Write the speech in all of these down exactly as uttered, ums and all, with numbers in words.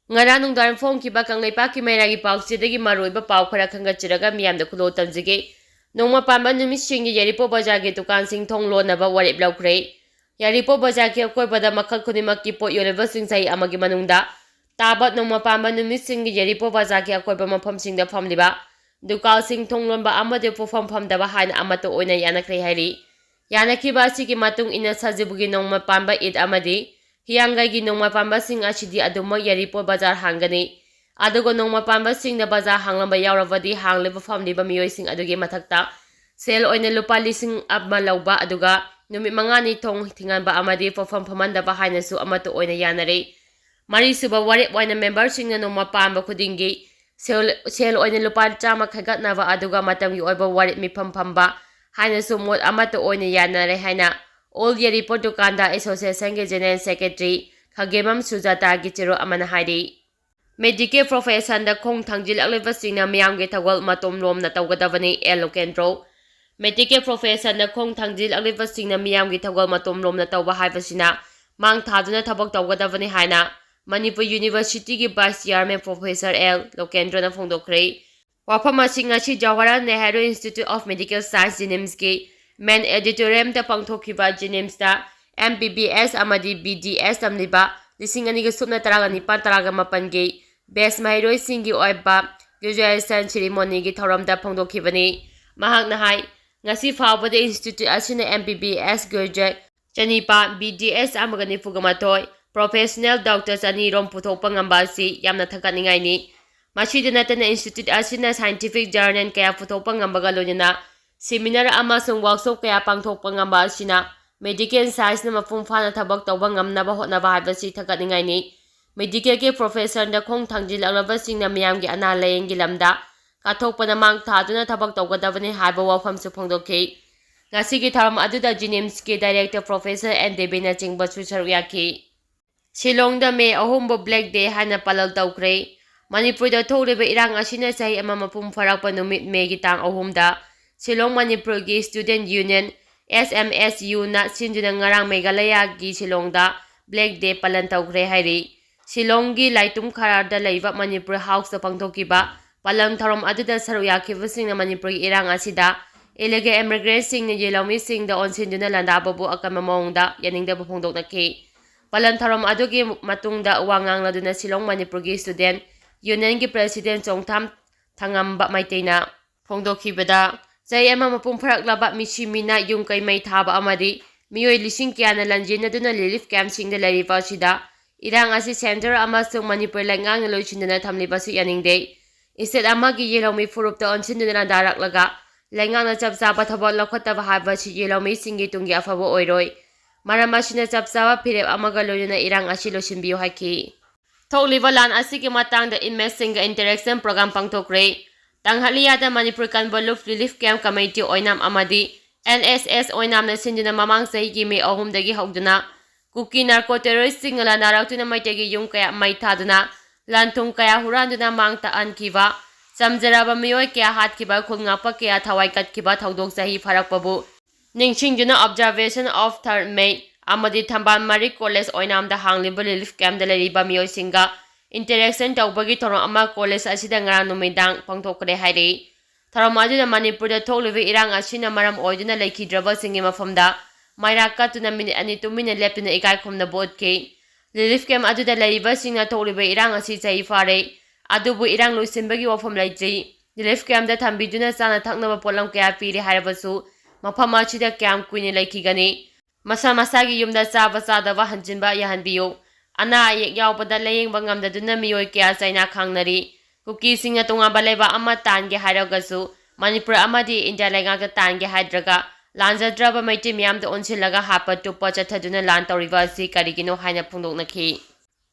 ꯉꯔꯥꯡ ꯅꯨꯡꯗꯥꯡ ꯐꯣꯡꯈꯤꯕ ꯀꯪꯂꯩꯄꯥꯛꯀꯤ ꯃꯩꯔꯥꯒꯤ ꯄꯥꯎꯆꯦꯗꯒꯤ ꯃꯔꯨꯑꯣꯏꯕ ꯄꯥꯎ ꯈꯔ ꯈꯟꯒꯠꯆꯔꯒ ꯃꯤꯌꯥꯝꯗ ꯈꯨꯗꯣꯜ ꯇꯝꯖꯒꯦ꯫ ꯅꯣꯡꯃ ꯄꯥꯟꯕ ꯅꯨꯃꯤꯠꯁꯤꯡꯒꯤ ꯌꯥꯏꯔꯤꯄꯣꯛ ꯕꯖꯥꯔꯒꯤ ꯗꯨꯀꯥꯟꯁꯤꯡ ꯊꯣꯡ ꯂꯣꯟꯅꯕ ꯋꯥꯔꯦꯞ ꯂꯧꯈ꯭ꯔꯦ꯫ ꯌꯥꯏꯔꯤꯄꯣꯛ ꯕꯖꯥꯔꯒꯤ ꯑꯀꯣꯏꯕꯗ ꯃꯈꯜ ꯈꯨꯗꯤꯡꯃꯛꯀꯤ ꯄꯣꯠ ꯌꯣꯜꯂꯤꯕꯁꯤꯡ ꯆꯍꯤ ꯑꯃꯒꯤ ꯃꯅꯨꯡꯗ ꯇꯥꯕ ꯅꯣꯡꯃ ꯄꯥꯟꯕ ꯅꯨꯃꯤꯠꯁꯤꯡꯒꯤ ꯌꯥꯏꯔꯤꯄꯣꯛ ꯕꯖꯥꯔꯒꯤ ꯑꯀꯣꯏꯕ ꯃꯐꯝꯁꯤꯡꯗ ꯐꯝꯂꯤꯕ ꯗꯨꯀꯥꯟꯁꯤꯡ ꯊꯣꯡ ꯂꯣꯟꯕ ꯑꯃꯗꯤ ꯄꯣꯠꯐꯝ ꯐꯝꯗꯕ ꯍꯥꯏꯅ ꯑꯃꯠꯇ ꯑꯣꯏꯅ ꯌꯥꯅꯈ꯭ꯔꯦ ꯍꯥꯏꯔꯤ꯫ ꯌꯥꯅꯈꯤꯕ ꯑꯁꯤꯒꯤ ꯃꯇꯨꯡ ꯏꯟꯅ ꯁꯖꯤꯕꯨꯒꯤ ꯅꯣꯡꯃ ꯄꯥꯟꯕ ꯏꯗ ꯑꯃꯗꯤ ꯍꯤꯌꯥꯡꯒꯩꯒꯤ ꯅꯣꯡꯃ ꯄꯥꯟꯕꯁꯤꯡ ꯑꯁꯤꯗꯤ ꯑꯗꯨꯃꯛ ꯌꯥꯏꯔꯤꯄꯣꯛ ꯕꯖꯥꯔ ꯍꯥꯡꯒꯅꯤ꯫ ꯑꯗꯨꯒ ꯅꯣꯡꯃ ꯄꯥꯟꯕꯁꯤꯡꯅ ꯕꯖꯥꯔ ꯍꯥꯡꯂꯝꯕ ꯌꯥꯎꯔꯕꯗꯤ ꯍꯥꯡꯂꯤꯕ ꯐꯝꯂꯤꯕ ꯃꯤꯑꯣꯏꯁꯤꯡ ꯑꯗꯨꯒꯤ ꯃꯊꯛꯇ ꯁꯦꯜ ꯑꯣꯏꯅ ꯂꯨꯄꯥ ꯂꯤꯁꯤꯡ ꯑꯃ ꯂꯧꯕ, ꯑꯗꯨꯒ ꯅꯨꯃꯤꯠ ꯃꯉꯥꯅꯤ ꯊꯣꯡ ꯊꯤꯡꯍꯟꯕ ꯑꯃꯗꯤ ꯄꯣꯠꯐꯝ ꯐꯝꯍꯟꯗꯕ ꯍꯥꯏꯅꯁꯨ ꯑꯃꯠꯇ ꯑꯣꯏꯅ ꯌꯥꯅꯔꯦ꯫ ꯃꯔꯤꯁꯨꯕ ꯋꯥꯔꯦꯞ ꯑꯣꯏꯅ ꯃꯦꯝꯕꯔꯁꯤꯡꯅ ꯅꯣꯡꯃ ꯄꯥꯟꯕ ꯈꯨꯗꯤꯡꯒꯤ ꯁꯦꯜ, ꯁꯦꯜ ꯑꯣꯏꯅ ꯂꯨꯄꯥ ꯆꯥꯝꯃ ꯈꯥꯏꯒꯠꯅꯕ, ꯑꯗꯨꯒ ꯃꯇꯝꯒꯤ ꯑꯣꯏꯕ ꯋꯥꯔꯦꯞ ꯃꯤꯐꯝ ꯐꯝꯕ ꯍꯥꯏꯅꯁꯨ ꯃꯣꯠ ꯑꯃꯠꯇ ꯑꯣꯏꯅ ꯌꯥꯅꯔꯦ ꯍꯥꯏꯅ ꯑꯣꯜ ꯌꯥꯏꯔꯤꯄꯣꯛ ꯗꯨꯀꯥꯟꯗꯥꯔ ꯑꯦꯁꯣꯁꯤꯌꯦꯁꯟꯒꯤ ꯖꯦꯅꯔꯦꯜ ꯁꯦꯀ꯭ꯔꯦꯇꯔꯤ ꯈꯥꯒꯦꯝꯕꯝ ꯁꯨꯖꯥꯇꯥꯒꯤ ꯆꯦꯔꯣꯜ ꯑꯃꯅ ꯍꯥꯏꯔꯤ꯫ ꯃꯦꯗꯤꯀꯦꯜ ꯄ꯭ꯔꯣꯐꯦꯁꯟꯗ ꯈꯣꯡ ꯊꯥꯡꯖꯤꯜꯂꯛꯂꯤꯕꯁꯤꯡꯅ ꯃꯤꯌꯥꯝꯒꯤ ꯊꯧꯒꯜ ꯃꯇꯣꯝ ꯂꯣꯝꯅ ꯇꯧꯒꯗꯕꯅꯤ, ꯑꯦꯜ ꯂꯣꯀꯦꯟꯗ꯭ꯔꯣ꯫ ꯃꯦꯗꯤꯀꯦꯜ ꯄ꯭ꯔꯣꯐꯦꯁꯟꯗ ꯈꯣꯡ ꯊꯥꯡꯖꯤꯜꯂꯛꯂꯤꯕꯁꯤꯡꯅ ꯃꯤꯌꯥꯝꯒꯤ ꯊꯧꯒꯜ ꯃꯇꯣꯝ ꯂꯣꯝꯅ ꯇꯧꯕ ꯍꯥꯏꯕꯁꯤꯅ ꯃꯥꯡ ꯊꯥꯗꯨꯅ ꯊꯕꯛ ꯇꯧꯒꯗꯕꯅꯤ ꯍꯥꯏꯅ ꯃꯅꯤꯄꯨꯔ ꯌꯨꯅꯤꯚꯔꯁꯤꯇꯤꯒꯤ ꯚꯥꯏꯁ ꯆꯤꯌꯥꯔꯃꯦꯟ ꯄ꯭ꯔꯣꯐꯦꯁꯔ ꯑꯦꯜ ꯂꯣꯀꯦꯟꯗ꯭ꯔꯣꯅ ꯐꯣꯡꯗꯣꯛꯈ꯭ꯔꯦ꯫ ꯋꯥꯐꯝ ꯑꯁꯤ ꯉꯁꯤ Jawaharlal Nehru institute of medical science, ꯖꯤꯅꯤꯝꯁꯀꯤ ꯃꯦꯟ ꯑꯣꯗꯤꯇꯣꯔꯤꯌꯝꯗ ꯄꯥꯡꯊꯣꯛꯈꯤꯕ ꯖꯤꯅꯤꯝꯁꯇ ꯑꯦꯝ ꯕꯤ ꯕꯤ ꯑꯦꯁ ꯑꯃꯗꯤ ꯕꯤ ꯗꯤ ꯑꯦꯁ ꯇꯝꯂꯤꯕ ꯂꯤꯁꯤꯡ ꯑꯅꯤꯒ ꯁꯨꯞꯅ ꯇꯔꯥꯒ ꯅꯤꯄꯥꯟ, ꯇꯔꯥꯒ ꯃꯥꯄꯟꯒꯤ ꯕꯦꯁ ꯃꯍꯩꯔꯣꯏꯁꯤꯡꯒꯤ ꯑꯣꯏꯕ ꯒ꯭ꯔꯦꯖꯨꯑꯦꯁꯟ ꯁꯦꯔꯤꯃꯣꯅꯤꯒꯤ ꯊꯧꯔꯝꯗ ꯐꯣꯡꯗꯣꯛꯈꯤꯕꯅꯤ꯫ ꯃꯍꯥꯛꯅ ꯍꯥꯏ, ꯉꯁꯤ ꯐꯥꯎꯕꯗ ꯏꯟꯁꯇꯤꯇ꯭ꯌꯨꯠ ꯑꯁꯤꯅ ꯑꯦꯝ ꯕꯤ ꯕꯤ ꯑꯦꯁ ꯒ꯭ꯔꯦꯖꯨꯑꯦꯠ ꯆꯅꯤꯄꯥꯟ, ꯕꯤ ꯗꯤ ꯑꯦꯁ ꯑꯃꯒ ꯅꯤꯐꯨꯒ ꯃꯥꯊꯣꯏ, ꯄ꯭ꯔꯣꯐꯦꯁꯅꯦꯜ ꯗꯣꯛꯇꯔ ꯆꯅꯤꯔꯣꯝ ꯄꯨꯊꯣꯛꯄ ꯉꯝꯕ ꯑꯁꯤ ꯌꯥꯝꯅ ꯊꯥꯒꯠꯅꯤꯡꯉꯥꯏꯅꯤ꯫ ꯃꯁꯤꯗ ꯅꯠꯇꯅ ꯏꯟꯁꯇꯤꯇ꯭ꯌꯨꯠ ꯑꯁꯤꯅ ꯁꯥꯏꯟꯇꯤꯐꯤꯛ ꯖꯔꯅꯦꯜ ꯀꯌꯥ ꯄꯨꯊꯣꯛꯄ ꯉꯝꯕꯒ ꯂꯣꯏꯅꯅ ꯁꯦꯃꯤꯅꯥꯔ ꯑꯃꯁꯨꯡ ꯋꯥꯔꯛꯁꯣꯞ ꯀꯌꯥ ꯄꯥꯡꯊꯣꯛꯄ ꯉꯝꯕ ꯑꯁꯤꯅ ꯃꯦꯗꯤꯀꯦꯜ ꯁꯥꯏꯟꯁꯅ ꯃꯄꯨꯡ ꯐꯥꯅ ꯊꯕꯛ ꯇꯧꯕ ꯉꯝꯅꯕ ꯍꯣꯠꯅꯕ ꯍꯥꯏꯕꯁꯤ ꯊꯥꯒꯠꯅꯤꯡꯉꯥꯏꯅꯤ꯫ ꯃꯦꯗꯤꯀꯦꯜꯒꯤ ꯄ꯭ꯔꯣꯐꯦꯁꯟꯗ ꯈꯣꯡ ꯊꯥꯡꯖꯤꯜꯂꯛꯂꯕꯁꯤꯡꯅ ꯃꯤꯌꯥꯝꯒꯤ ꯑꯅꯥ ꯂꯥꯌꯦꯡꯒꯤ ꯂꯝꯗ ꯀꯠꯊꯣꯛꯄꯅ ꯃꯥꯡ ꯊꯥꯗꯨꯅ ꯊꯕꯛ ꯇꯧꯒꯗꯕꯅꯤ ꯍꯥꯏꯕ ꯋꯥꯐꯝꯁꯨ ꯐꯣꯡꯗꯣꯛꯈꯤ꯫ ꯉꯁꯤꯒꯤ ꯊꯧꯔꯝ ꯑꯗꯨꯗ ꯖꯤꯅꯤꯝꯁꯀꯤ ꯗꯥꯏꯔꯦꯛꯇꯔ ꯄ꯭ꯔꯣꯐꯦꯁꯔ ꯑꯦꯟ ꯗꯦꯕꯤꯅꯆꯤꯡꯕꯁꯨ ꯁꯔꯨꯛ ꯌꯥꯈꯤ꯫ ꯁꯤꯂꯣꯡꯗ ꯃꯦ ꯑꯍꯨꯝꯕꯨ ꯕ꯭ꯂꯦꯛ ꯗꯦ ꯍꯥꯏꯅ ꯄꯥꯂꯟ ꯇꯧꯈ꯭ꯔꯦ꯫ ꯃꯅꯤꯄꯨꯔꯗ ꯊꯣꯛꯂꯤꯕ ꯏꯔꯥꯡ ꯑꯁꯤꯅ ꯆꯍꯤ ꯑꯃ ꯃꯄꯨꯡ ꯐꯥꯔꯛꯄ ꯅꯨꯃꯤꯠ ꯃꯦꯒꯤ ꯇꯥꯡ ꯑꯍꯨꯝꯗ ꯁꯤꯂꯣꯡ ꯃꯅꯤꯄꯨꯔꯒꯤ ꯁ꯭ꯇꯨꯗꯦꯟꯠ ꯌꯨꯅꯤꯌꯟ, ꯑꯦꯁ ꯑꯦꯝ ꯑꯦꯁ ꯌꯨꯅ ꯁꯤꯟꯗꯨꯅ ꯉꯔꯥꯡ ꯃꯦꯘꯥꯂꯌꯥꯒꯤ ꯁꯤꯂꯣꯡꯗ ꯕ꯭ꯂꯦꯛ ꯗꯦ ꯄꯥꯂꯟ ꯇꯧꯈ꯭ꯔꯦ ꯍꯥꯏꯔꯤ꯫ ꯁꯤꯂꯣꯡꯒꯤ ꯂꯥꯏꯇꯨꯝ ꯈꯔꯗ ꯂꯩꯕ ꯃꯅꯤꯄꯨꯔ ꯍꯥꯎꯁꯇ ꯄꯥꯡꯊꯣꯛꯈꯤꯕ ꯄꯥꯂꯟ ꯊꯧꯔꯝ ꯑꯗꯨꯗ ꯁꯔꯨꯛ ꯌꯥꯈꯤꯕꯁꯤꯡꯅ ꯃꯅꯤꯄꯨꯔꯒꯤ ꯏꯔꯥꯡ ꯑꯁꯤꯗ illegal immigrantꯁꯤꯡꯅ ꯌꯦꯜꯍꯧꯃꯤꯁꯤꯡꯗ ꯑꯣꯟꯁꯤꯟꯗꯨꯅ ꯂꯥꯟꯗꯥꯕꯕꯨ ꯑꯀꯟꯕ ꯃꯑꯣꯡꯗ ꯌꯥꯅꯤꯡꯗꯕ ꯐꯣꯡꯗꯣꯛꯅꯈꯤ꯫ ꯄꯥꯂꯟ ꯊꯧꯔꯝ ꯑꯗꯨꯒꯤ ꯃꯇꯨꯡꯗ ꯋꯥ ꯉꯥꯡꯂꯗꯨꯅ ꯁꯤꯂꯣꯡ ꯃꯅꯤꯄꯨꯔꯒꯤ student unionꯒꯤ president ꯆꯣꯡꯊꯥꯝ ꯊꯉꯝꯕ ꯃꯩꯇꯩꯅ ꯐꯣꯡꯗꯣꯛꯈꯤꯕꯗ, ꯆꯍꯤ ꯑꯃ ꯃꯄꯨꯡ ꯐꯥꯔꯛꯂꯕ ꯃꯤꯁꯤ ꯃꯤꯅꯥ, ꯌꯨꯝ ꯀꯩ ꯃꯩ ꯊꯥꯕ ꯑꯃꯗꯤ ꯃꯤꯑꯣꯏ ꯂꯤꯁꯤꯡ ꯀꯌꯥꯅ ꯂꯥꯟꯖꯦꯟꯅꯗꯨꯅ relief campꯁꯤꯡꯗ ꯂꯩꯔꯤꯕ ꯑꯁꯤꯗ ꯏꯔꯥꯡ ꯑꯁꯤ centre ꯑꯃꯁꯨꯡ ꯃꯅꯤꯄꯨꯔ ꯂꯩꯉꯥꯛꯅ ꯂꯣꯏꯁꯤꯟꯗꯨꯅ ꯊꯝꯂꯤꯕꯁꯨ ꯌꯥꯅꯤꯡꯗꯦ꯫ State ꯑꯃꯒꯤ ꯌꯦꯜꯍꯧꯃꯤ ꯐꯨꯔꯨꯞꯇ ꯑꯣꯟꯁꯤꯟꯗꯨꯅ ꯂꯥꯟꯗꯥꯔꯛꯂꯒ ꯂꯩꯉꯥꯛꯅ ꯆꯞ ꯆꯥꯕ ꯊꯕꯛ ꯂꯧꯈꯠꯇꯕ ꯍꯥꯏꯕꯁꯤ ꯌꯦꯜꯍꯧꯃꯤꯁꯤꯡꯒꯤ ꯇꯨꯡꯒꯤ ꯑꯐꯕ ꯑꯣꯏꯔꯣꯏ꯫ ꯃꯔꯝ ꯑꯁꯤꯅ ꯆꯞ ꯆꯥꯕ ꯐꯤꯔꯦꯞ ꯑꯃꯒ ꯂꯣꯏꯅꯅ ꯏꯔꯥꯡ ꯑꯁꯤ ꯂꯣꯏꯁꯤꯟꯕꯤꯌꯨ ꯍꯥꯏꯈꯤ꯫ ꯊꯣꯛꯂꯤꯕ ꯂꯥꯟ ꯑꯁꯤꯒꯤ ꯃꯇꯥꯡꯗ inmateꯁꯤꯡꯒ interaction program ꯄꯥꯡꯊꯣꯛꯈ꯭ꯔꯦ꯫ ꯇꯥꯡꯍꯠꯂꯤꯌꯥꯗ Manipur ꯀꯟꯚꯣꯂꯨꯞ relief camp committee ꯑꯣꯏꯅꯥꯝ ꯑꯃꯗꯤ NSS ꯑꯣꯏꯅꯥꯝꯅ ꯁꯤꯟꯗꯨꯅ ꯃꯃꯥꯡ ꯆꯍꯤꯒꯤ May ꯑꯍꯨꯝꯗꯒꯤ ꯍꯧꯗꯨꯅ ꯀꯨꯀꯤ narco terroristꯁꯤꯡꯅ ꯂꯥꯟꯗꯥꯔꯛꯇꯨꯅ ꯃꯩꯇꯩꯒꯤ ꯌꯨꯝ ꯀꯌꯥ ꯃꯩ ꯊꯥꯗꯨꯅ, ꯂꯟ ꯊꯨꯝ ꯀꯌꯥ ꯍꯨꯔꯥꯟꯗꯨꯅ ꯃꯥꯡ ꯇꯥꯛꯍꯟꯈꯤꯕ, ꯆꯝꯖꯔꯕ ꯃꯤꯑꯣꯏ ꯀꯌꯥ ꯍꯥꯠꯈꯤꯕ, ꯈꯨꯜ ꯉꯥꯛꯄ ꯀꯌꯥ ꯊꯋꯥꯏ ꯀꯠꯈꯤꯕ ꯊꯧꯗꯣꯛ ꯆꯍꯤ ꯐꯥꯔꯛꯄꯕꯨ ꯅꯤꯡꯁꯤꯡꯗꯨꯅ Observation of Third May ꯑꯃꯗꯤ ꯊꯝꯕꯥꯜ ꯃꯔꯤꯛ ꯀꯣꯂꯦꯖ ꯑꯣꯏꯅꯥꯝꯗ ꯍꯥꯡꯂꯤꯕ relief campꯇ ꯂꯩꯔꯤꯕ ꯃꯤꯑꯣꯏꯁꯤꯡꯒ interaction ꯇꯧꯕꯒꯤ ꯊꯧꯔꯝ ꯑꯃ ꯀꯣꯂꯦꯖ ꯑꯁꯤꯗ ꯉꯔꯥꯡ ꯅꯨꯃꯤꯗꯥꯡ ꯄꯥꯡꯊꯣꯛꯈ꯭ꯔꯦ ꯍꯥꯏꯔꯤ꯫ ꯊꯧꯔꯝ ꯑꯗꯨꯗ ꯃꯅꯤꯄꯨꯔꯗ ꯊꯣꯛꯂꯤꯕ ꯏꯔꯥꯡ ꯑꯁꯤꯅ ꯃꯔꯝ ꯑꯣꯏꯗꯨꯅ ꯂꯩꯈꯤꯗ꯭ꯔꯕꯁꯤꯡꯒꯤ ꯃꯐꯝꯗ ꯃꯩꯔꯥ ꯀꯠꯇꯨꯅ minute ꯑꯅꯤ ꯇꯨꯃꯤꯟꯅ ꯂꯦꯞꯇꯨꯅ ꯏꯀꯥꯏ ꯈꯨꯝꯅꯕ ꯎꯠꯈꯤ꯫ Relief camp ꯑꯗꯨꯗ ꯂꯩꯔꯤꯕꯁꯤꯡꯅ ꯊꯣꯛꯂꯤꯕ ꯏꯔꯥꯡ ꯑꯁꯤ ꯆꯍꯤ ꯐꯥꯔꯦ, ꯑꯗꯨꯕꯨ ꯏꯔꯥꯡ ꯂꯣꯏꯁꯤꯟꯕꯒꯤ ꯋꯥꯐꯝ ꯂꯩꯇ꯭ꯔꯤ꯫ Relief campꯇ ꯊꯝꯕꯤꯗꯨꯅ ꯆꯥꯅ ꯊꯛꯅꯕ ꯄꯣꯠꯂꯝ ꯀꯌꯥ ꯄꯤꯔꯦ ꯍꯥꯏꯔꯕꯁꯨ ꯃꯐꯝ ꯑꯁꯤꯗ ꯀꯌꯥꯝ ꯀꯨꯏꯅ ꯂꯩꯈꯤꯒꯅꯤ? ꯃꯁꯥ ꯃꯁꯥꯒꯤ ꯌꯨꯝꯗ ꯆꯥꯕ ꯆꯥꯗꯕ ꯍꯟꯖꯤꯟꯕ ꯌꯥꯍꯟꯕꯤꯌꯨ꯫ ꯑꯅꯥ ꯑꯌꯦꯛ ꯌꯥꯎꯕꯗ ꯂꯥꯌꯦꯡꯕ ꯉꯝꯗꯗꯨꯅ ꯃꯤꯑꯣꯏ ꯀꯌꯥ ꯆꯩꯅꯥ ꯈꯥꯡꯅꯔꯤ꯫ ꯀꯨꯀꯤꯁꯤꯡꯅ ꯇꯣꯉꯥꯟꯕ ꯂꯩꯕꯥꯛ ꯑꯃ ꯇꯥꯟꯒꯦ ꯍꯥꯏꯔꯒꯁꯨ ꯃꯅꯤꯄꯨꯔ ꯑꯃꯗꯤ ꯏꯟꯗꯤꯌꯥ ꯂꯩꯉꯥꯛꯇ ꯇꯥꯟꯒꯦ ꯍꯥꯏꯗ꯭ꯔꯒ ꯂꯥꯟꯖꯗ꯭ꯔꯕ ꯃꯩꯇꯩ ꯃꯤꯌꯥꯝꯗ ꯑꯣꯟꯁꯤꯜꯂꯒ ꯍꯥꯠꯄ ꯇꯨꯞꯄ ꯆꯠꯊꯗꯨꯅ ꯂꯥꯟ ꯇꯧꯔꯤꯕ ꯑꯁꯤ ꯀꯔꯤꯒꯤꯅꯣ ꯍꯥꯏꯅ ꯐꯣꯡꯗꯣꯛꯅꯈꯤ꯫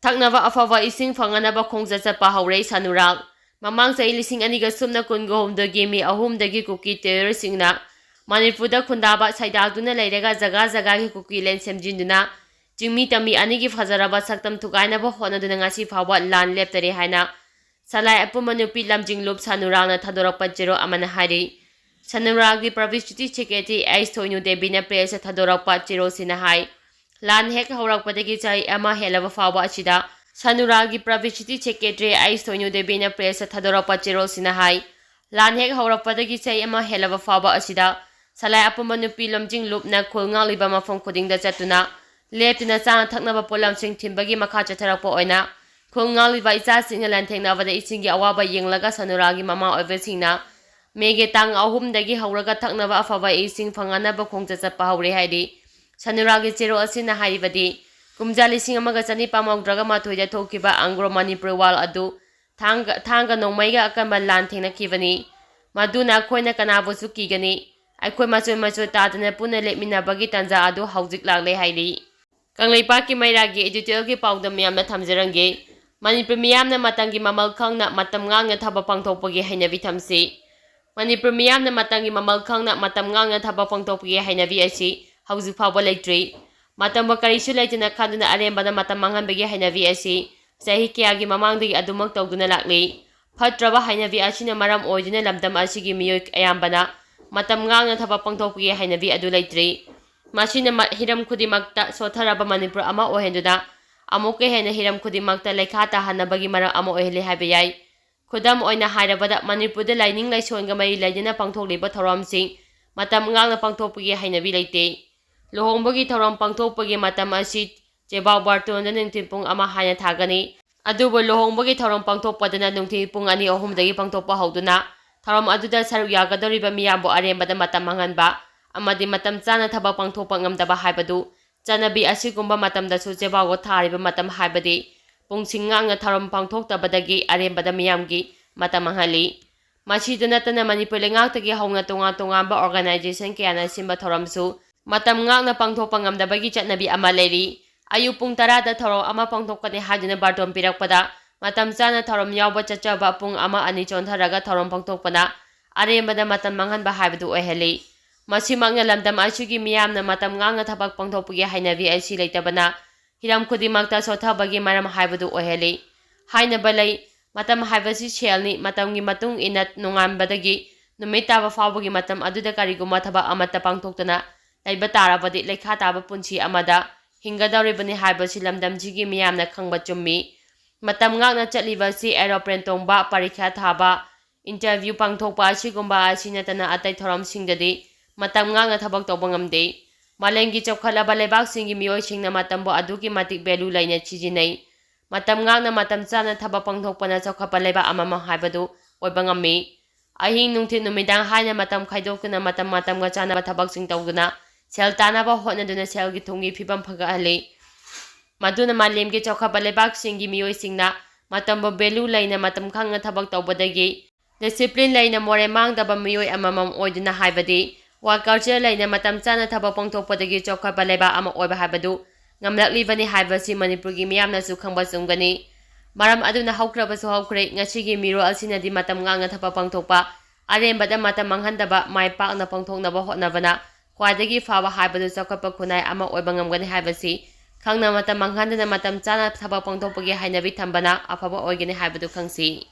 ꯊꯛꯅꯕ ꯑꯐꯕ ꯏꯁꯤꯡ ꯐꯪꯅꯅꯕ ꯈꯣꯡꯆꯠ ꯆꯠꯄ ꯍꯧꯔꯦ ꯁꯅꯨꯔꯥꯜ꯫ ꯃꯃꯥꯡ ꯆꯍꯤ ꯂꯤꯁꯤꯡ ꯑꯅꯤꯒ ꯁꯨꯞꯅ ꯀꯨꯟꯒ ꯍꯨꯝꯗꯣꯏꯒꯤ May ꯑꯍꯨꯝꯗꯒꯤ ꯀꯨꯀꯤ terroristꯁꯤꯡꯅ ꯃꯅꯤꯄꯨꯔꯗ ꯈꯨꯟꯗꯥꯕ ꯁꯩꯗꯥꯛꯇꯨꯅ ꯂꯩꯔꯒ ꯖꯒꯥ ꯖꯒꯥꯒꯤ ꯀꯨꯀꯤ land ꯁꯦꯝꯖꯤꯟꯗꯨꯅ ꯆꯤꯡꯃꯤ ꯇꯝꯃꯤ ꯑꯅꯤꯒꯤ ꯐꯖꯔꯕ ꯁꯛꯇꯝ ꯊꯨꯒꯥꯏꯅꯕ ꯍꯣꯠꯅꯗꯨꯅ ꯉꯁꯤ ꯐꯥꯎꯕ ꯂꯥꯟ ꯂꯦꯞꯇꯔꯦ ꯍꯥꯏꯅ ꯁꯂꯥꯏ ꯑꯄꯨꯟꯕ ꯅꯨꯄꯤ ꯂꯝꯖꯤꯡꯂꯨꯞ ꯁꯅꯨꯔꯥꯜꯅ ꯊꯥꯗꯣꯔꯛꯄ ꯆꯦꯔꯣꯜ ꯑꯃꯅ ꯍꯥꯏꯔꯤ꯫ ꯁꯅꯨꯔꯥꯜꯒꯤ publicity secretary ꯑꯩꯆ ꯊꯣꯏꯅꯨ ꯗꯦꯕꯤꯅ pressꯇ ꯊꯥꯗꯣꯔꯛꯄ ꯆꯦꯔꯣꯜꯁꯤꯅ ꯍꯥꯏ, ꯂꯥꯟ ꯍꯦꯛ ꯍꯧꯔꯛꯄꯗꯒꯤ ꯆꯍꯤ ꯑꯃ ꯍꯦꯜꯂꯕ ꯐꯥꯎꯕ ꯑꯁꯤꯗ ꯁꯅꯨꯔꯥꯒꯤ ꯄꯕ꯭ꯂꯤꯁꯤꯇꯤ ꯁꯦꯀ꯭ꯔꯦꯇꯔꯤ ꯑꯩ ꯁꯣꯏꯅꯨ ꯗꯦꯕꯤꯅ ꯄ꯭ꯔꯦꯁꯇ ꯊꯥꯗꯣꯔꯛꯄ ꯆꯦꯔꯣꯜꯁꯤꯅ ꯍꯥꯏ, ꯂꯥꯟ ꯍꯦꯛ ꯍꯧꯔꯛꯄꯗꯒꯤ ꯆꯍꯤ ꯑꯃ ꯍꯦꯜꯂꯕ ꯐꯥꯎꯕ ꯑꯁꯤꯗ ꯁꯂꯥꯏ ꯑꯄꯨꯝꯕ ꯅꯨꯄꯤ ꯂꯝꯖꯤꯡ ꯂꯨꯞꯅ ꯈꯨꯜ ꯉꯥꯛꯂꯤꯕ ꯃꯐꯝ ꯈꯨꯗꯤꯡꯗ ꯆꯠꯇꯨꯅ ꯂꯦꯞꯇꯅ ꯆꯥꯅ ꯊꯛꯅꯕ ꯄꯣꯠꯂꯝꯁꯤꯡ ꯊꯤꯟꯕꯒꯤ ꯃꯈꯥ ꯆꯠꯊꯔꯛꯄ ꯑꯣꯏꯅ ꯈꯨꯜ ꯉꯥꯛꯂꯤꯕ ꯏꯆꯥꯁꯤꯡꯅ ꯂꯥꯟꯊꯦꯡꯅꯕꯗ ꯏꯁꯤꯡꯒꯤ ꯑꯋꯥꯕ ꯌꯦꯡꯂꯒ ꯁꯅꯨꯔꯥꯒꯤ ꯃꯃꯥ ꯑꯣꯏꯕꯁꯤꯡꯅ ꯃꯦꯒꯤ ꯇꯥꯡ ꯑꯍꯨꯝꯗꯒꯤ ꯍꯧꯔꯒ ꯊꯛꯅꯕ ꯑꯐꯕ ꯏꯁꯤꯡ ꯐꯪꯍꯟꯅꯕ ꯈꯣꯡꯆꯠ ꯆꯠꯄ ꯍꯧꯔꯦ ꯍꯥꯏꯔꯤ꯫ ꯁꯅꯨꯔꯥꯒꯤ ꯆꯦꯔꯣꯜ ꯑꯁꯤꯅ ꯍꯥꯏꯔꯤꯕꯗꯤ, ꯀꯨꯝꯖꯥ ꯂꯤꯁꯤꯡ ꯑꯃꯒ ꯆꯅꯤꯄꯥꯟ ꯃꯧꯗ꯭ꯔꯥꯒ ꯃꯥꯊꯣꯏꯗ ꯊꯣꯛꯈꯤꯕ ꯑꯪꯒ꯭ꯔꯣ ꯃꯅꯤꯄꯨꯔ ꯋꯥꯔ ꯑꯗꯨ ꯊꯥꯡꯒ, ꯊꯥꯡꯒ ꯅꯣꯡꯃꯩꯒ ꯑꯀꯟꯕ ꯂꯥꯟ ꯊꯦꯡꯅꯈꯤꯕꯅꯤ꯫ ꯃꯗꯨꯅ ꯑꯩꯈꯣꯏꯅ ꯀꯅꯥꯕꯨꯁꯨ ꯀꯤꯒꯅꯤ꯫ ꯑꯩꯈꯣꯏ ꯃꯆꯣꯏ ꯃꯆꯣꯏ ꯇꯥꯗꯅ ꯄꯨꯟꯅ ꯂꯦꯞꯃꯤꯟꯅꯕꯒꯤ ꯇꯥꯟꯖꯥ ꯑꯗꯨ ꯍꯧꯖꯤꯛ ꯂꯥꯛꯂꯦ ꯍꯥꯏꯔꯤ꯫ ꯀꯪꯂꯩꯄꯥꯛꯀꯤ ꯃꯩꯔꯥꯒꯤ editorialꯒꯤ ꯄꯥꯎꯗꯝ ꯃꯌꯥꯝꯅ ꯊꯝꯖꯔꯝꯒꯦ꯫ ꯃꯅꯤꯄꯨꯔ ꯃꯤꯌꯥꯝꯅ ꯃꯇꯝꯒꯤ ꯃꯃꯜ ꯈꯪꯅ ꯃꯇꯝ ꯉꯥꯛꯅ ꯊꯕꯛ ꯄꯥꯡꯊꯣꯛꯄꯒꯤ ꯍꯩꯅꯕꯤ ꯊꯝꯁꯤ꯫ ꯃꯅꯤꯄꯨꯔ ꯃꯤꯌꯥꯝꯅ ꯃꯇꯝꯒꯤ ꯃꯃꯜ ꯈꯪꯅ ꯃꯇꯝ ꯉꯥꯛꯅ ꯊꯕꯛ ꯄꯥꯡꯊꯣꯛꯄꯒꯤ ꯍꯩꯅꯕꯤ ꯑꯁꯤ ꯍꯧꯖꯤꯛ ꯐꯥꯎꯕ ꯂꯩꯇ꯭ꯔꯤ꯫ ꯃꯇꯝꯕꯨ ꯀꯔꯤꯁꯨ ꯂꯩꯇꯅ ꯈꯟꯗꯨꯅ ꯑꯔꯦꯝꯕꯗ ꯃꯇꯝ ꯃꯥꯡꯍꯟꯕꯒꯤ ꯍꯩꯅꯕꯤ ꯑꯁꯤ ꯆꯍꯤ ꯀꯌꯥꯒꯤ ꯃꯃꯥꯡꯗꯒꯤ ꯑꯗꯨꯃꯛ ꯇꯧꯗꯨꯅ ꯂꯥꯛꯂꯤ꯫ ꯐꯠꯇ꯭ꯔꯕ ꯍꯩꯅꯕꯤ ꯑꯁꯤꯅ ꯃꯔꯝ ꯑꯣꯏꯗꯨꯅ ꯂꯝꯗꯝ ꯑꯁꯤꯒꯤ ꯃꯤꯑꯣꯏ ꯑꯌꯥꯝꯕꯅ ꯃꯇꯝ ꯉꯥꯛꯅ ꯊꯕꯛ ꯄꯥꯡꯊꯣꯛꯄꯒꯤ ꯍꯩꯅꯕꯤ ꯑꯗꯨ ꯂꯩꯇ꯭ꯔꯤ꯫ ꯃꯁꯤꯅ ꯃ-, ꯍꯤꯔꯝ ꯈꯨꯗꯤꯡꯃꯛꯇ ꯁꯣꯠꯊꯔꯕ ꯃꯅꯤꯄꯨꯔ ꯑꯃ ꯑꯣꯏꯍꯟꯗꯨꯅ ꯑꯃꯨꯛꯀ ꯍꯦꯟꯅ ꯍꯤꯔꯝ ꯈꯨꯗꯤꯡꯃꯛꯇ ꯂꯩꯈꯥ ꯇꯥꯍꯟꯅꯕꯒꯤ ꯃꯔꯝ ꯑꯃ ꯑꯣꯏꯍꯜꯂꯤ ꯍꯥꯏꯕ ꯌꯥꯏ꯫ ꯈꯨꯗꯝ ꯑꯣꯏꯅ ꯍꯥꯏꯔꯕꯗ, ꯃꯅꯤꯄꯨꯔꯗ ꯂꯥꯏꯅꯤꯡ ꯂꯥꯏꯁꯣꯟꯒ ꯃꯔꯤ ꯂꯩꯅꯅ ꯄꯥꯡꯊꯣꯛꯂꯤꯕ ꯊꯧꯔꯝꯁꯤꯡ ꯃꯇꯝ ꯉꯥꯛꯅ ꯄꯥꯡꯊꯣꯛꯄꯒꯤ ꯍꯩꯅꯕꯤ ꯂꯩꯇꯦ꯫ ꯂꯨꯍꯣꯡꯕꯒꯤ ꯊꯧꯔꯝ ꯄꯥꯡꯊꯣꯛꯄꯒꯤ ꯃꯇꯝ ꯑꯁꯤ ꯆꯦꯕꯥꯎ ꯕꯥꯔꯇꯣꯟꯗ ꯅꯨꯡꯊꯤꯜ ꯄꯨꯡ ꯑꯃ ꯍꯥꯏꯅ ꯊꯥꯒꯅꯤ꯫ ꯑꯗꯨꯕꯨ ꯂꯨꯍꯣꯡꯕꯒꯤ ꯊꯧꯔꯝ ꯄꯥꯡꯊꯣꯛꯄꯗꯅ ꯅꯨꯡꯊꯤꯜ ꯄꯨꯡ ꯑꯅꯤ ꯑꯍꯨꯝꯗꯒꯤ ꯄꯥꯡꯊꯣꯛꯄ ꯍꯧꯗꯨꯅ ꯊꯧꯔꯝ ꯑꯗꯨꯗ ꯁꯔꯨꯛ ꯌꯥꯒꯗꯧꯔꯤꯕ ꯃꯤꯌꯥꯝꯕꯨ ꯑꯔꯦꯝꯕꯗ ꯃꯇꯝ ꯃꯥꯡꯍꯟꯕ ꯑꯃꯗꯤ ꯃꯇꯝ ꯆꯥꯅ ꯊꯕꯛ ꯄꯥꯡꯊꯣꯛꯄ ꯉꯝꯗꯕ ꯍꯥꯏꯕꯗꯨ ꯆꯠꯅꯕꯤ ꯑꯁꯤꯒꯨꯝꯕ ꯃꯇꯝꯗꯁꯨ ꯆꯦꯕꯥꯎꯒ ꯊꯥꯔꯤꯕ ꯃꯇꯝ ꯍꯥꯏꯕꯗꯤ ꯄꯨꯡꯁꯤꯡ ꯉꯥꯛꯅ ꯊꯧꯔꯝ ꯄꯥꯡꯊꯣꯛꯇꯕꯗꯒꯤ ꯑꯔꯦꯝꯕꯗ ꯃꯤꯌꯥꯝꯒꯤ ꯃꯇꯝ ꯃꯥꯡꯍꯜꯂꯤ꯫ ꯃꯁꯤꯗ ꯅꯠꯇꯅ ꯃꯅꯤꯄꯨꯔ ꯂꯩꯉꯥꯛꯇꯒꯤ ꯍꯧꯅ ꯇꯣꯉꯥꯟ ꯇꯣꯉꯥꯟꯕ organization ꯀꯌꯥꯅ ꯁꯤꯟꯕ ꯊꯧꯔꯝꯁꯨ ꯃꯇꯝ ꯉꯥꯛꯅ ꯄꯥꯡꯊꯣꯛꯄ ꯉꯝꯗꯕꯒꯤ ꯆꯠꯅꯕꯤ ꯑꯃ ꯂꯩꯔꯤ꯫ ꯑꯌꯨꯛ ꯄꯨꯡ ꯇꯔꯥꯗ ꯊꯧꯔꯝ ꯑꯃ ꯄꯥꯡꯊꯣꯛꯀꯅꯤ ꯍꯥꯏꯗꯨꯅ ꯕꯥꯔꯇꯣꯟ ꯄꯤꯔꯛꯄꯗ ꯃꯇꯝ ꯆꯥꯅ ꯊꯧꯔꯝ ꯌꯥꯎꯕ ꯆꯠꯆꯕ ꯄꯨꯡ ꯑꯃ ꯑꯅꯤ ꯆꯣꯟꯊꯔꯒ ꯊꯧꯔꯝ ꯄꯥꯡꯊꯣꯛꯄꯅ ꯑꯔꯦꯝꯕꯗ ꯃꯇꯝ ꯃꯥꯡꯍꯟꯕ ꯍꯥꯏꯕꯗꯨ ꯑꯣꯏꯍꯜꯂꯤ꯫ ꯃꯁꯤꯃꯛꯅ ꯂꯝꯗꯝ ꯑꯁꯤꯒꯤ ꯃꯤꯌꯥꯝꯅ ꯃꯇꯝ ꯉꯥꯛꯅ ꯊꯕꯛ ꯄꯥꯡꯊꯣꯛꯄꯒꯤ ꯍꯩꯅꯕꯤ ꯑꯁꯤ ꯂꯩꯇꯕꯅ ꯍꯤꯔꯝ ꯈꯨꯗꯤꯡꯃꯛꯇ ꯁꯣꯠꯊꯕꯒꯤ ꯃꯔꯝ ꯍꯥꯏꯕꯗꯨ ꯑꯣꯏꯍꯜꯂꯤ꯫ ꯍꯥꯏꯅꯕ ꯂꯩ, "ꯃꯇꯝ ꯍꯥꯏꯕꯁꯤ ꯁꯦꯜꯅꯤ, ꯃꯇꯝꯒꯤ ꯃꯇꯨꯡ ꯏꯟꯅ ꯅꯣꯡꯉꯥꯟꯕꯗꯒꯤ ꯅꯨꯃꯤꯠ ꯇꯥꯕ ꯐꯥꯎꯕꯒꯤ ꯃꯇꯝ ꯑꯗꯨꯗ ꯀꯔꯤꯒꯨꯝꯕ ꯊꯕꯛ ꯑꯃꯠꯇ ꯄꯥꯡꯊꯣꯛꯇꯅ ꯂꯩꯕ ꯇꯥꯔꯕꯗꯤ ꯂꯩꯈꯥ ꯇꯥꯕ ꯄꯨꯟꯁꯤ ꯑꯃꯗ ꯍꯤꯡꯒꯗꯧꯔꯤꯕꯅꯤ ꯍꯥꯏꯕꯁꯤ ꯂꯝꯗꯝꯁꯤꯒꯤ ꯃꯤꯌꯥꯝꯅ ꯈꯪꯕ ꯆꯨꯝꯃꯤ꯫ ꯃꯇꯝ ꯉꯥꯛꯅ ꯆꯠꯂꯤꯕ ꯑꯁꯤ aeroplane ꯇꯣꯡꯕ, ꯄꯔꯤꯈ꯭ꯌꯥ ꯊꯥꯕ, interview ꯄꯥꯡꯊꯣꯛꯄ ꯑꯁꯤꯒꯨꯝꯕ ꯑꯁꯤ ꯅꯠꯇꯅ ꯑꯇꯩ ꯊꯧꯔꯝꯁꯤꯡꯗꯗꯤ ꯃꯇꯝ ꯉꯥꯛꯅ ꯊꯕꯛ ꯇꯧꯕ ꯉꯝꯗꯦ꯫ ꯃꯥꯂꯦꯝꯒꯤ ꯆꯥꯎꯈꯠꯂꯕ ꯂꯩꯕꯥꯛꯁꯤꯡꯒꯤ ꯃꯤꯑꯣꯏꯁꯤꯡꯅ ꯃꯇꯝꯕꯨ ꯑꯗꯨꯛꯀꯤ ꯃꯇꯤꯛ value ꯂꯩꯅ ꯁꯤꯖꯤꯟꯅꯩ꯫ ꯃꯇꯝ ꯉꯥꯛꯅ ꯃꯇꯝ ꯆꯥꯅ ꯊꯕꯛ ꯄꯥꯡꯊꯣꯛꯄꯅ ꯆꯥꯎꯈꯠꯄ ꯂꯩꯕꯥꯛ ꯑꯃꯃꯝ ꯍꯥꯏꯕꯗꯨ ꯑꯣꯏꯕ ꯉꯝꯃꯤ꯫ ꯑꯍꯤꯡ, ꯅꯨꯡꯊꯤꯜ, ꯅꯨꯃꯤꯗꯥꯡ ꯍꯥꯏꯅ ꯃꯇꯝ ꯈꯥꯏꯗꯣꯛꯇꯨꯅ ꯃꯇꯝ ꯃꯇꯝꯒ ꯆꯥꯟꯅꯕ ꯊꯕꯛꯁꯤꯡ ꯇꯧꯗꯨꯅ ꯁꯦꯜ ꯇꯥꯅꯕ ꯍꯣꯠꯅꯗꯨꯅ ꯁꯦꯜꯒꯤ ꯊꯨꯝꯒꯤ ꯐꯤꯕꯝ ꯐꯒꯠꯍꯜꯂꯤ꯫ ꯃꯗꯨꯅ ꯃꯥꯂꯦꯝꯒꯤ ꯆꯥꯎꯈꯠꯄ ꯂꯩꯕꯥꯛꯁꯤꯡꯒꯤ ꯃꯤꯑꯣꯏꯁꯤꯡꯅ ꯃꯇꯝꯕꯨ value ꯂꯩꯅ ꯃꯇꯝ ꯈꯪꯅ ꯊꯕꯛ ꯇꯧꯕꯗꯒꯤ discipline ꯂꯩꯅ ꯃꯣꯔꯦ ꯃꯥꯡꯗꯕ ꯃꯤꯑꯣꯏ ꯑꯃꯃꯝ ꯑꯣꯏꯗꯨꯅ ꯍꯥꯏꯕꯗꯤ work culture ꯂꯩꯅ ꯃꯇꯝ ꯆꯥꯅ ꯊꯕꯛ ꯄꯥꯡꯊꯣꯛꯄꯗꯒꯤ ꯆꯥꯎꯈꯠꯄ ꯂꯩꯕꯥꯛ ꯑꯃ ꯑꯣꯏꯕ ꯍꯥꯏꯕꯗꯨ ꯉꯝꯂꯛꯂꯤꯕꯅꯤ ꯍꯥꯏꯕꯁꯤ ꯃꯅꯤꯄꯨꯔꯒꯤ ꯃꯤꯌꯥꯝꯅꯁꯨ ꯈꯪꯕ ꯆꯨꯝꯒꯅꯤ꯫ ꯃꯔꯝ ꯑꯗꯨꯅ ꯍꯧꯈ꯭ꯔꯕꯁꯨ ꯍꯧꯈ꯭ꯔꯦ, ꯉꯁꯤꯒꯤ ꯃꯤꯔꯣꯜ ꯑꯁꯤꯅꯗꯤ ꯃꯇꯝ ꯉꯥꯛꯅ ꯊꯕꯛ ꯄꯥꯡꯊꯣꯛꯄ, ꯑꯔꯦꯝꯕꯗ ꯃꯇꯝ ꯃꯥꯡꯍꯟꯗꯕ, ꯃꯥꯏ ꯄꯥꯛꯅ ꯄꯥꯡꯊꯣꯛꯅꯕ ꯍꯣꯠꯅꯕꯅ ꯈ꯭ꯋꯥꯏꯗꯒꯤ ꯐꯕ ꯍꯥꯏꯕꯗꯨ ꯆꯥꯎꯈꯠꯄ ꯈꯨꯟꯅꯥꯏ ꯑꯃ ꯑꯣꯏꯕ ꯉꯝꯒꯅꯤ ꯍꯥꯏꯕꯁꯤ ꯈꯪꯅ ꯃꯇꯝ ꯃꯥꯡꯍꯟꯗꯅ ꯃꯇꯝ ꯆꯥꯅ ꯊꯕꯛ ꯄꯥꯡꯊꯣꯛꯄꯒꯤ ꯍꯩꯅꯕꯤ ꯊꯝꯕꯅ ꯑꯐꯕ ꯑꯣꯏꯒꯅꯤ ꯍꯥꯏꯕꯗꯨ ꯈꯪꯁꯤ꯫